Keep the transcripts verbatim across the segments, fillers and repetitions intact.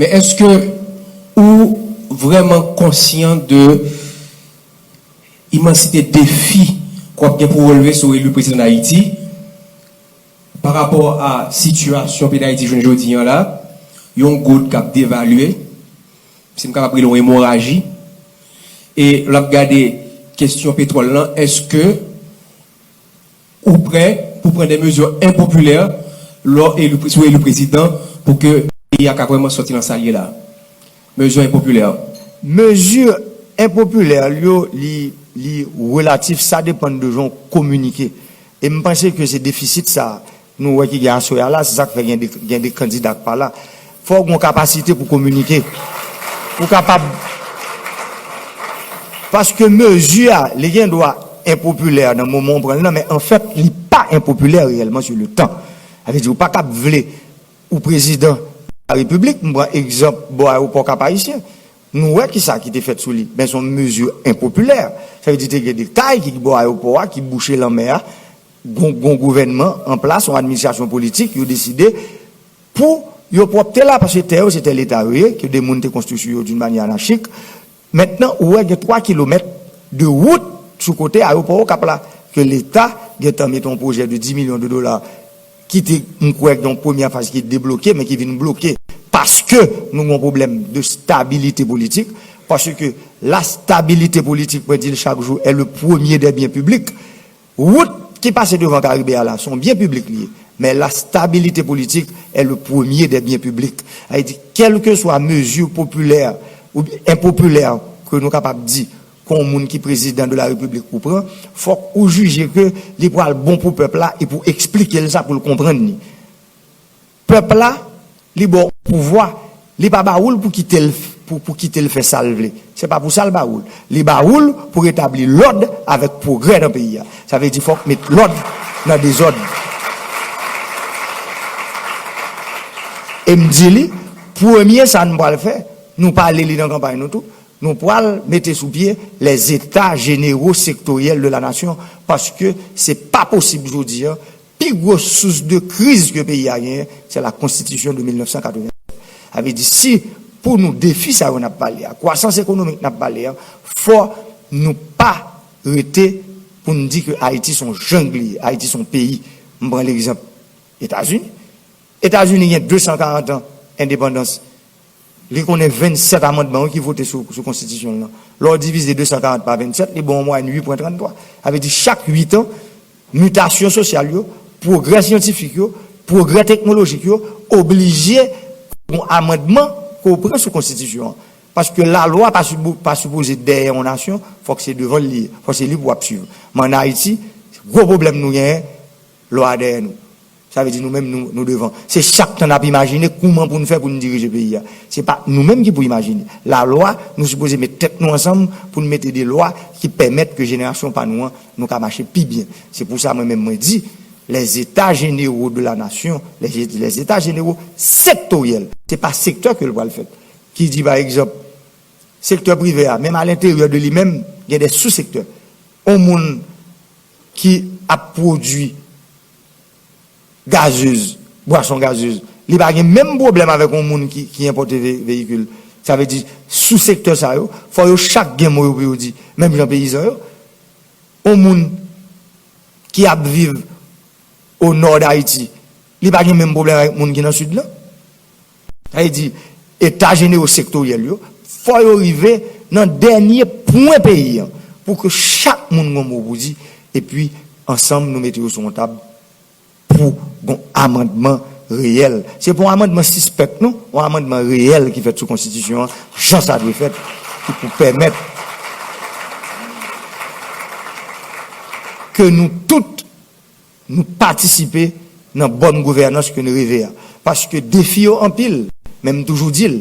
Men èske ou vrèman konsyan de imansite defi ke w ap gen pou releve si w eli prezidan Dayiti pa rapò a sitiyasyon peyi Dayiti jounen jodi a la, yon goud k ap devalye, si m kapab rele yon emoraji, e l ap gade kesyon petwòl lan, èske ou prè pou pran de mezi enpopilè lè w eli, si w eli prezidan, pou ke peyi a ka vrèman sòti nan sa l ye la? Mezi enpopilè. Mezi enpopilè yo, li, li relatif, sa depann de jan w kominike. E m panse ke se defisit sa nou wè ki gen aswè a la, se sa k fè gen de, gen de kandida k pa la. Fò w gen yon kapasite pou kominike. Pou kapab. Paske mezi a, li gen dwa enpopilè nan moman w pran l nan, men anfèt, li pa enpopilè reyèlman sou le tan. Sa vle di, ou pa kab vle ou prezidan la repiblik, m pran egzanp bò ayewopò Kap Ayisyen. Nou wè kisa ki te fèt sou li. Men se yon mezi enpopilè. Sa vle di te gen de kay ki bò ayewopò a, ki bouche lanmè a. Gon, gon gouvènman an plas, yon administrasyon politik, yo deside pou yo pwòpte la, paske tè yo se tè Leta yo ye, ke de moun te konstwi sou yo d'une manière anarchique. Mentnan, ou wè gen twa kilomèt de wout sou kote ayewopò Okap la, ke Leta gentan mete yon pwojè de dis milyon de dola ki te, m kwè, gen yon premyè faz ki debloke, men ki vin bloke paske nou gen yon pwoblèm de stabilite politik, paske la stabilité politique, mwen di l chak jou, est le premier des biens publics. Wout ki pase devan Karibe a la, se yon byen piblik li ye. Men la stabilité politique est le premier des biens publics. Sa vle di, kèlkeswa mezi popilè oubyen enpopilè ke nou kapab di, kon moun ki prezidan de la repiblik ou pran, fòk ou jije ke li pral bon pou pèp la e pou eksplike l sa pou l konprann li. Pèp la, li ba w pouvwa, li pa ba ou l pou kite l, pou, pou kite l fè sa l vle. Se pa pou sa l ba ou l. Li ba ou l pou retabli lòd avèk pwogrè nan peyi a. Sa vle di fòk met lòd nan dezòd. E m di li, premye sa n pral fè, nou pale li nan kanpay nou tou, nou pral mete sou pye les états généraux sectoriels de la nation, paske se pa posib jodi a, pi gwo sous de kriz ke peyi a genyen, se la Constitution de mil nèf san katreven. Sa vle di, si pou nou defi sa yo n ap pale a, kwasans ekonomik n ap pale a, fò nou pa rete pou n di ke Ayiti se yon jang li ye, Ayiti se yon peyi. M pran legzanp Etazini. Etazini gen de san karant an endepandans. Li konnen vennsèt amandman wi ki vote sou, sou konstitisyon l lan. Lè w divize de san karant pa vennsèt, li ba w yon mwayèn uit pwen tranntwa. Sa vle di chak uit an, mitasyon sosyal yo, pwogrè syantifik yo, pwogrè teknolojik yo oblije yon amandman ke w pran sou konstitisyon an. Paske lalwa pa sipo-, pa sipoze dèyè yon nasyon, fòk se devan l li ye, fòk se li pou w ap swiv. Men ann Ayiti, gwo pwoblèm nou genyen, lwa dèyè nou. Sa vle di nou menm nou, nou devan. Se chak tan n ap imajine kouman pou n fè pou n dirije peyi a. Se pa nou menm ki pou imajine. Lalwa, nou sipoze met tèt nou ansanm pou n mete de lwa ki pèmèt ke jenerasyon pa nou an, nou ka mache pi byen. Se pou sa mwen menm mwen di, les états généraux de la nation, les, les états généraux sectoriels. Se pa sektè ke l pral fèt. Ki di pa egzanp, sektè prive a, menm a lenteryè de li menm, gen de sou sektè. Yon moun ki ap pwodui gazez, bwason gazez, li pa gen menm pwoblèm avèk yon moun ki, ki enpòte ve-, veyikil. Sa vle di, sou sektè sa yo, fò yo chak gen mo yo pou yo di, menm jan peyizan yo. Yon moun ki ap viv o nò Dayiti, li pa gen menm pwoblèm avèk moun ki nan sid lan. Sa vle di, eta jenero sektoryèl yo, fò yo rive nan dènye pwen peyi an, pou ke chak moun gen yon mo pou di, epi ansanm nou mete yo sou yon tab pou yon amandman reyèl. Se pa yon amandman sispèk non, yon amandman reyèl ki fèt sou konstitisyon an, jan sa dwe fèt, ki pou pèmèt ke nou tout nou patisipe nan bòn gouvènans ke n reve a. Paske defi yo anpil, men m toujou di l,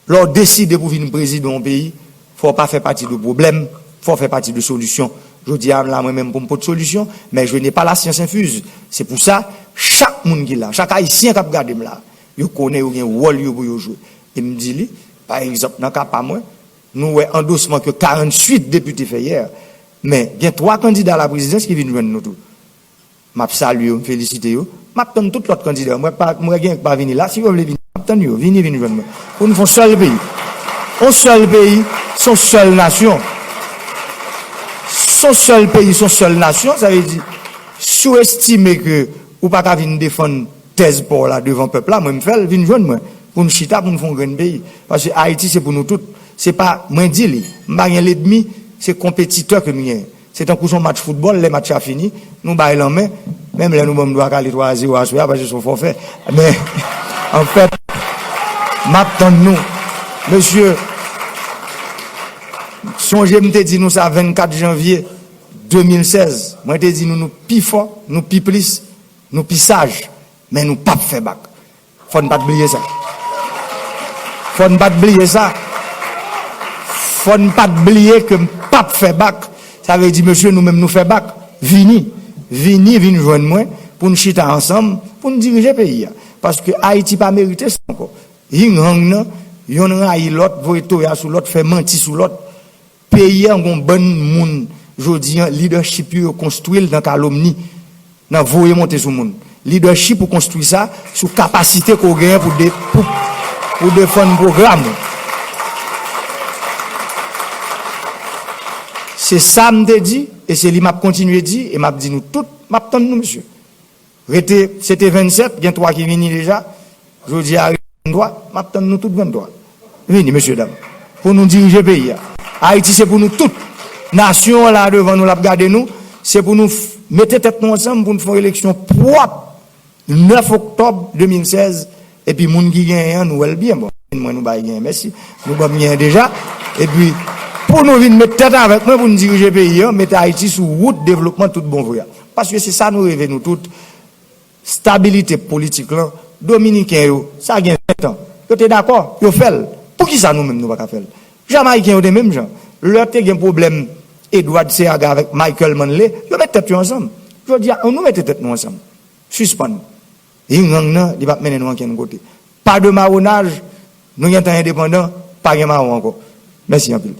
lè w deside pou vin prezidan yon peyi, fò w pa fè pati de pwoblèm, fò w fè pati de solisyon. Jodi a la, mwen menm pou m pot solisyon, men je n'ai pas la science infuse. Se pou sa, chak moun ki la, chak Ayisyen k ap gade m la, yo konnen yo gen wòl yo pou yo jwe. E m di li, pa egzanp, nan ka pa mwen, nou wè andosman ke karanntuit depite fè yè, men gen twa kandida laprezidans ki vin jwenn nou tou. M ap salye yo, m felisite yo. M ap tann tout lòt kandida yo. M wè pa, m wè gen k pa vini la, si yo vle vini, M ap tann yo, vini, vin jwenn mwen. Pou nou fè yon sèl peyi. Yon sèl peyi, se yon sèl nasyon. Se yon sèl peyi, se yon sèl nasyon, sa vle di, si w estime ke ou pa ka vin defann tèz pa w la devan pèp la, mwen m fè l, vin jwenn mwen. Pou n chita, pou n fè yon grenn peyi. Paske Ayiti se pou nou tout. Se pa mwen di li. M pa gen lènmi, se konpetitè ke m genyen. Se tankou se yon match foutbòl, lè match la fini, nou bay lanmen, menm lè nou ban m dwa kale twa a zewo aswè a, paske se yon fòfè. Men, anfèt, m ap tann nou. Mesye, sonje m te di nou sa vennkat janvye de mil sèz. Mwen te di nou, nou pi fò, nou pi plis, nou pi saj, men nou p ap fè bak. Fò n pa t bliye sa. Fò n pa t bliye sa. Fò n pa t bliye ke m p ap fè bak. Sa vle di, mesye, nou menm nou fè bak. Vini. Vini, vin jwenn mwen pou n chita ansanm, pou n dirije peyi a. Paske Ayiti pa merite sa ankò. Ying-yang nan, yonn rayi lòt, voye toya sou lòt, fè manti sou lòt. Peyi a gon bann moun, jodi a, lidèchip yo, yo konstwi l nan kalomni, nan voye monte sou moun. Lidèchip ou konstwi sa sou kapasite ke w genyen pou de, pou, pou defann pwogram ou. Se sa m te di, e se li m ap kontinye di, e m ap di nou tout, m ap tann nou, mesye. Rete, se te vennsèt, gen twa ki vini deja. Jodi a, rete venntwa, m ap tann nou tout venntwa. Vini, mesye dam, pou nou dirije peyi a. Ayiti se pou nou tout. Nasyon an la devan nou, l ap gade nou. Se pou nou f-, mete tèt nou ansanm pou n fè yon eleksyon pwòp nèf oktòb de mil sèz. Epi moun ki genyen an, nou wè l byen. Bon, mwen nou bay genyen, mèsi. Nou ban m genyen deja. Epi pou nou vin met tèt avèk mwen pou n dirije peyi an, mete Ayiti sou wout devlopman tout bon vre a. Paske se sa nou reve nou tout. Stabilite politik lan, Dominiken yo, sa gen ven tan. Yo te dakò, yo fè l. Poukisa nou menm nou pa ka fè l? Jamayiken yo te menm jan. Lè te gen pwoblèm Edward Seaga avèk Michael Manley, yo met tèt yo ansanm. Jodi a, ann nou mete tèt nou ansanm. Sispann. Ying-yang nan, li p ap mennen nou ankenn kote. Pas de marronnage, nou gentan endepandan, pa gen mawon ankò. Mèsi anpil.